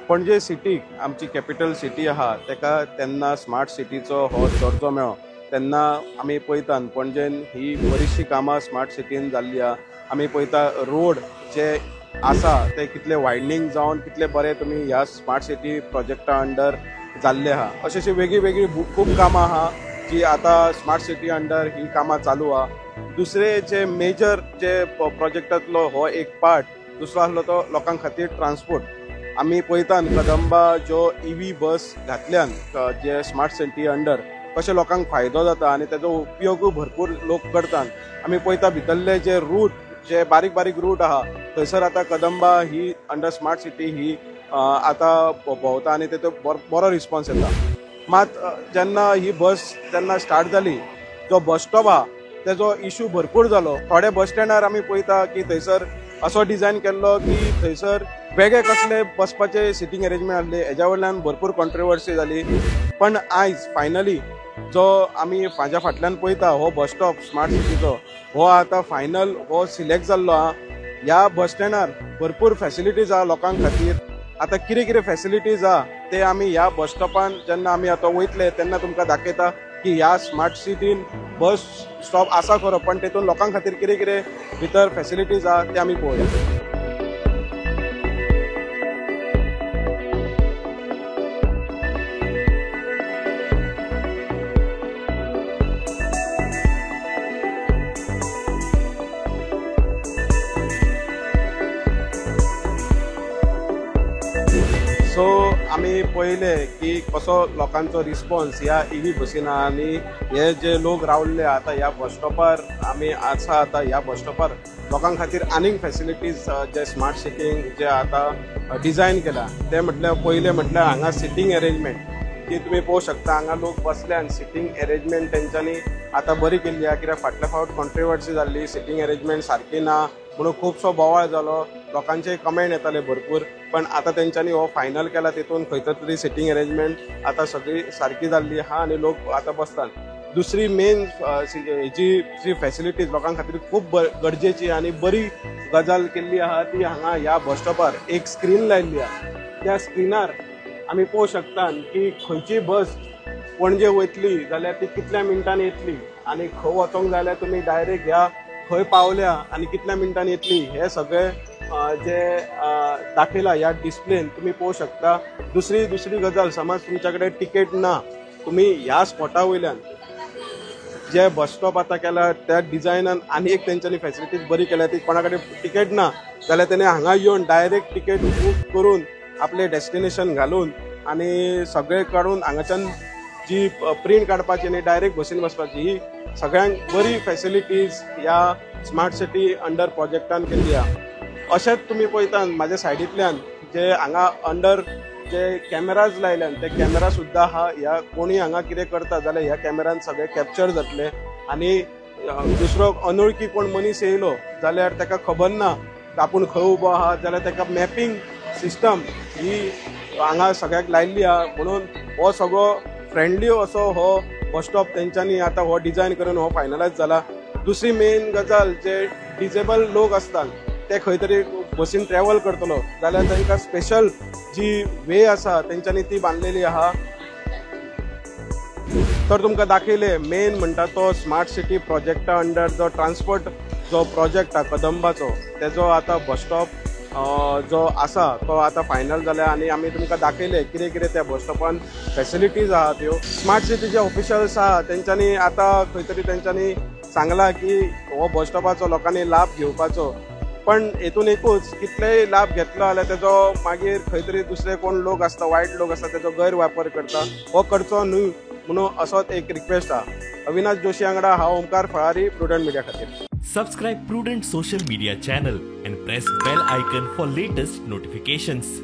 पणजे सिटीक, आमची capital city आहा तेका तेन्ना स्मार्ट सिटीचो हो दर्जो मेळ्ळो तेन्ना आमी पळयता पणजेन ही बरीचशी कामां स्मार्ट सिटीन जाल्ली आहा. आमी पळयता रोड जे आसा ते कितले वायडनींग जावन कितले बरे तुमी ह्या स्मार्ट सिटी प्रोजेक्टा अंडर जाल्ले आहा. अशें अशी वेगळी वेगळी खूब कामां आहा जी आतां स्मार्ट सिटी अंडर ही कामां चालू आहा. दुसरे जे मेजर जे प्रोजेक्टांतलो हो एक पार्ट दुसरो आसलो तो लोकां खातीर ट्रान्सपोर्ट. आमी पळयता कदंबा ज्यो इवी बस घातल्यान जे स्मार्ट सिटी अंडर कशे लोकांक फायदो जाता आनी तेजो उपयोगूय भरपूर लोक करतात. आमी पळयता भितरले जे रूट जे बारीक बारीक रूट आहा थंयसर आतां कदंबा ही अंडर स्मार्ट सिटी ही आतां भोंवता आनी तेजो बरो रिस्पॉन्स येता. मात जेन्ना ही बस जेन्ना स्टार्ट जाली जो बस स्टॉप आहा तेजो इशू भरपूर जालो. थोडे बस स्टँडार आमी पळयता की थंयसर असो डिजायन केल्लो की थंयसर वेगळे कसले बसपाचे सिटींग अरेंजमेंट आसले, हेज्या वयल्यान भरपूर कॉन्ट्रोवर्सी जाली. पण आयज फायनली जो आमी म्हाज्या फाटल्यान पळयता हो बस स्टॉप स्मार्ट सिटीचो हो आतां फायनल हो सिलेक्ट जाल्लो आहा. ह्या बस स्टँडार भरपूर फॅसिलिटीज आहा लोकां खातीर. आतां कितें कितें फॅसिलिटीज आहा ते आमी ह्या बस स्टॉपान जेन्ना आमी आतां वयतले तेन्ना तुमकां दाखयता की ह्या स्मार्ट सिटीन बस स्टॉप आसा खरो पण तेतून लोकां खातीर कितें कितें भितर फॅसिलिटीज आहा ते आमी पळोवया. सो आमी पळयले की कसो लोकांचो रिस्पॉन्स ह्या इवी बसीन आनी हे जे लोक रावल्ले आतां ह्या बस स्टॉपार आमी आसा आतां ह्या बस स्टॉपार लोकां खातीर आनीक फॅसिलिटीज जे स्मार्ट सिटींग जे आतां डिजायन केला ते म्हटल्यार पयलें म्हटल्यार हांगा सिटींग अरेंजमेंट की तुमी पळोवंक शकता हांगा लोक बसले आनी सिटींग अरेंजमेंट तेंच्यांनी आतां बरी केल्ली आहा. कित्याक फाटल्या फावट कॉन्ट्रोवर्सी जाल्ली सिटींग अरेंजमेंट सारकी ना म्हणून खुबसो बोवाळ जालो, लोकांचे कमेंट येताले भरपूर. पण आतां तेंच्यांनी हो फायनल केला तितून खंयसर तरी सिटींग अरेंजमेंट आतां सगळी सारकी जाल्ली आहा आनी लोक आतां बसतात. दुसरी मेन हेजी जी फॅसिलिटीज लोकां खातीर खूब गरजेची आनी बरी गजाल केल्ली आहा ती हांगा ह्या बस स्टॉपार एक स्क्रीन लायिल्ली आहा. त्या स्क्रिनार आमी पळोवंक शकता की खंयची बस पणजे वयतली जाल्यार ती कितल्या मिनटान येतली आनी खंय वचोंक जाल्यार तुमी डायरेक्ट ह्या खंय पावल्या आनी कितल्या मिनटान येतली हे सगळे जे दाखयला ह्या डिस्प्लेन तुमी पळोवंक शकता. दुसरी दुसरी गजाल, समज तुमच्या कडेन तिकेट ना तुमी ह्या स्पॉटा वयल्यान जे बस स्टॉप आतां केला त्या डिजायनान आनी एक तेंच्यांनी फॅसिलिटीज बरी केल्या ती कोणा कडेन तिकेट ना जाल्यार तेणे हांगा येवन डायरेक्ट तिकेट बूक करून आपले डेस्टिनेशन घालून आनी सगळें काडून हांगाच्यान जी प्रिंट काडपाची आनी डायरेक्ट बसीन बसपाची ही सगळ्यांक बरी फॅसिलिटीज ह्या स्मार्ट सिटी अंडर प्रोजेक्टान केल्ली आहा. अशेंच तुमी पळयता म्हाज्या सायडींतल्यान जे हांगा अंडर जे कॅमेराज लायल्यान ते कॅमेरा सुद्दां आहा. ह्या कोणी हांगा कितें करता जाल्यार ह्या कॅमेरान सगळे कॅप्चर जातले आनी दुसरो अनोळखी कोण मनीस येयलो जाल्यार ताका खबर ना आपूण खंय उबो आहा जाल्यार ताका मॅपिंग सिस्टम ही हांगा सगळ्याक लायिल्ली आहा. म्हणून हो सगळो फ्रेंडली असो हो बस स्टॉप तेंच्यांनी आतां हो डिजायन करून हो फायनलायज जाला. दुसरी मेन गजाल, जे डिजेबल लोक आसतात ते खंय तरी बसीन ट्रॅवल करतलो जाल्यार तांकां स्पेशल जी वे आसा तेंच्यांनी ती बांदलेली आहा. तर तुमकां दाखयले मेन म्हणटा तो स्मार्ट सिटी प्रोजेक्टा अंडर जो ट्रान्सपोर्ट जो प्रोजेक्ट आहा कदंबाचो तेजो आतां बस स्टॉप जो आसा तो आतां फायनल जाल्या आनी आमी तुमकां दाखयले कितें कितें त्या बस स्टॉपान फॅसिलिटीज आहा त्यो. स्मार्ट सिटीचे ऑफिशल्स आहा तेंच्यांनी आतां खंय तरी तेंच्यांनी सांगलां की हो बस स्टॉपाचो लोकांनी लाभ घेवपाचो, पण हेतून एकूच कितलेय लाभ घेतलो जाल्यार तेजो मागीर खंय तरी दुसरे कोण लोक आसता वायट लोक आसता तेजो गैरवापर करता, हो करचो न्हय म्हणून असोच एक रिक्वेस्ट आहा. अविनाश जोशी वांगडा हांव ओमकार फळारी, प्रुडंट मिडिया खातीर. Subscribe Prudent Social Media channel and press bell icon for latest notifications.